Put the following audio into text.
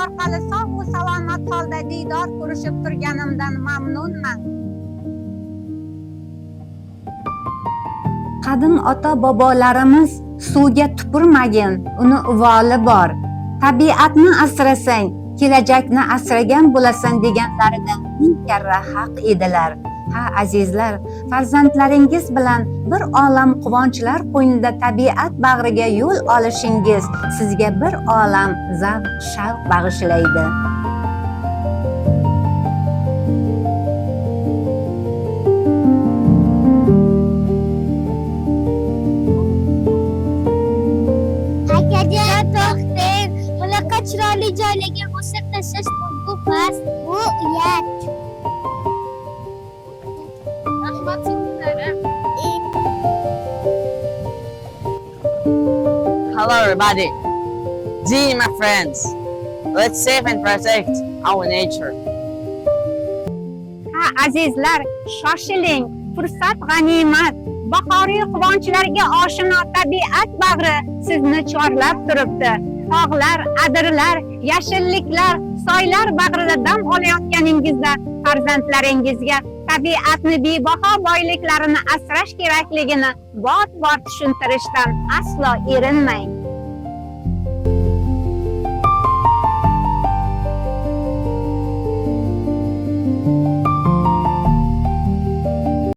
orqali sog' va salomat holda diydor ko'rishib turganimdan mamnunman. Qadim ota bobolarimiz suvga tupurmagin, uni uvoli bor. Tabiatni asrasang, kelajakni asragan bo'lasan deganlarida ming karra haq edilar. Ha, azizlar, farzandlaringiz bilan bir olam quvonchlar qo'ynida tabiat bag'riga yo'l olishingiz sizga bir olam zavq shavq bag'ishlaydi. Akajon, to'xtang. Bunaqa chiroyli joylarga qo'shiq tashlash bu past, bu uyat. Rahmat, singillarim. Hello, everybody. Dear my friends, let's save and protect our nature. Ha, azizlar, shoshiling, fursat g'animat. Bahoriy quvonchlarga oshino tabiat bag'ri sizni chorlab turibdi. Tog'lar, adirlar, yashilliklar, soylar bag'rida dam olayotganingizda farzandlaringizga tabiatni bebaho boyliklarini asrash kerakligini bor-bor tushuntirishdan aslo erinmang.